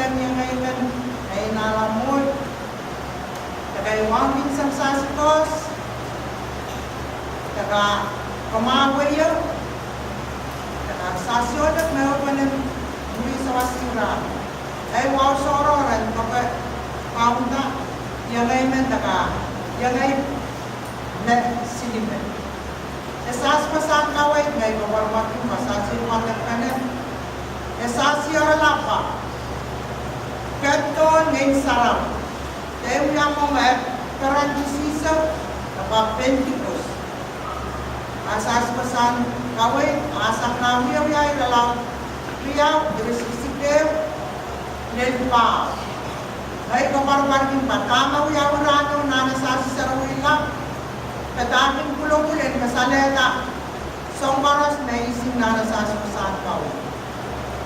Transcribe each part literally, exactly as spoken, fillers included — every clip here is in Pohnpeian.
Iengei men, ei nahla mwohd, de kawauneki sang sahs koaros, de ka kamwahuwei, de ka sahs sohte me o pene mui sawasira. Ei wahu sohte ren kope kaunda, iengei men de ka, iengei me silimen. E sahs wasahn kaweid me I koapworopworki pwe sahs en wadek pene. E sahs iehla pwe kepdohn Ngehn Sarawi. Ehu ia mwomwe peren kisihsek, e pwe Pentikos. A sahs wasahn kaweid, a sang nan Wiewia irelaud riau, iretikitik ehu lel pahieu. Ei koapworopworki pwe dahme wiawi rahnwet nan sahs sarawi lap, padahk en pwulopwul en kasalehda soahng koaros me ising nan sahs wasahn kaweid.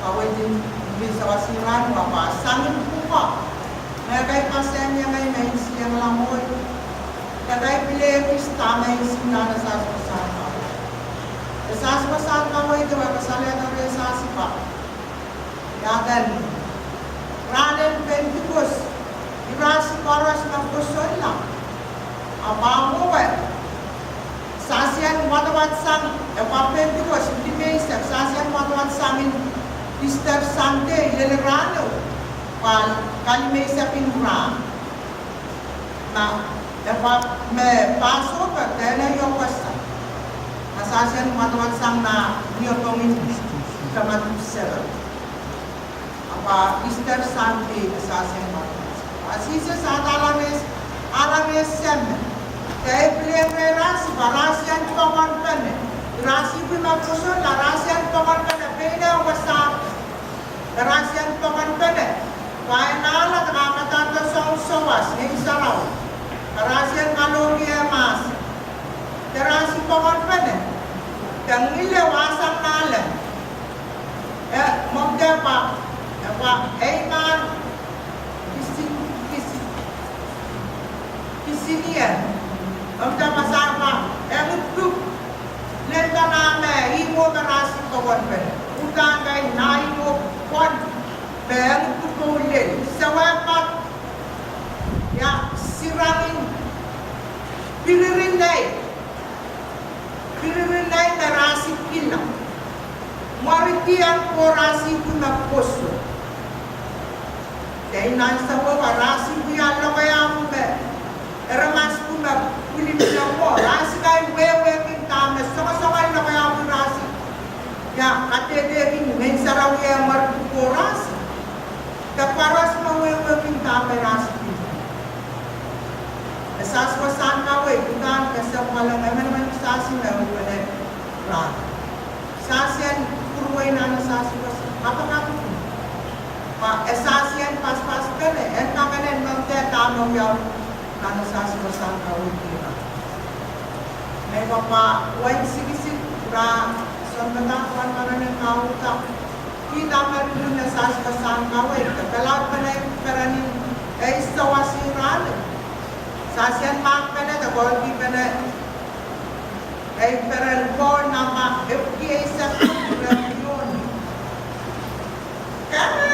Kaweid en mui sawasira pwe sang en pwukoa, me kaipaseng iengei me I siengelamoi, de kaipwilehkis dahme ising nan sahs wasahn kaweid. E sahs wasahn kaweid e kasalehda rehn sahs pwe ia eden rahn en Pentikos, irasi koaros me pwosonla, a pahn mwowe sahs en wadawad sang, e pwe Pentikos, limeisek, sahs en wadawad sang en Easter Sunday, lel rahno, pwe kalimeisek en rahn. Ma e pwe me Passover, dene io wasa. A sahs en wadawad sang nan niopongin kamadipw sera. A pwe Easter Sunday, a sahs en wadawad sang. A Sises ahda aramas, aramas seme. De e pil rehn rahs pwe rahs en pokonpene. Rahs ipwi me pwoson, rahs en pokonpene, pein e wasa. Rahs en pokonpene, pwe e nahla de kamadahngte soahng sawas, Ngehn Sarawi. Rahs en kalohki e mahs. De rahs en pokonpene, de ngilen wasahn nahla. E, mwomwdehpa, e pwe, ei mahn, kisi, kisi, kisinian. Mwomwdehpa sang pwe, e ngidpwup, lel dahme, ihmwo me rahs en pokonpene. Uhdahn kain nah ihmwo pwon, me e ngidpwup mwohn lel. Sewese pwe, ia, sirangin, piriri nei. Piriri nei me rahs en kila. Mwaridi en ko rahs ipwi me pwoson. De nan sawehwe rahs ipwi a lokaia pwe me, aramas pwe me pwilin lokaia, rahs kain wehwehki dahme songosongen lokaia pwe rahs. Ia, kadehdehki Ngehn Sarawi e mwaridi ko rahs. De koaros me wehwehki dahme rahs pil. E sahs wasahn kaweid, uhdahn kesempwal emenemen kisahsi me uhwene rahn. Sahs en pwurwei nan sahs wasahn, kapakap. Ma e sahs en paspas pene, en kapenen mwomwdehpa dahme wiawi nan sahs wasahn kaweid ira. Me pahpa, wein sikisik, ra, sounpadahk pahn marain en kauhda. Kihda me pil nan sahs wasahn kaweid, de pelaud pene peren en ei sawasira. Sahs en mahk pene, de koulkipene. Ei peren Pohl nahmwa epwiki eisek, peren Sion. Kemehla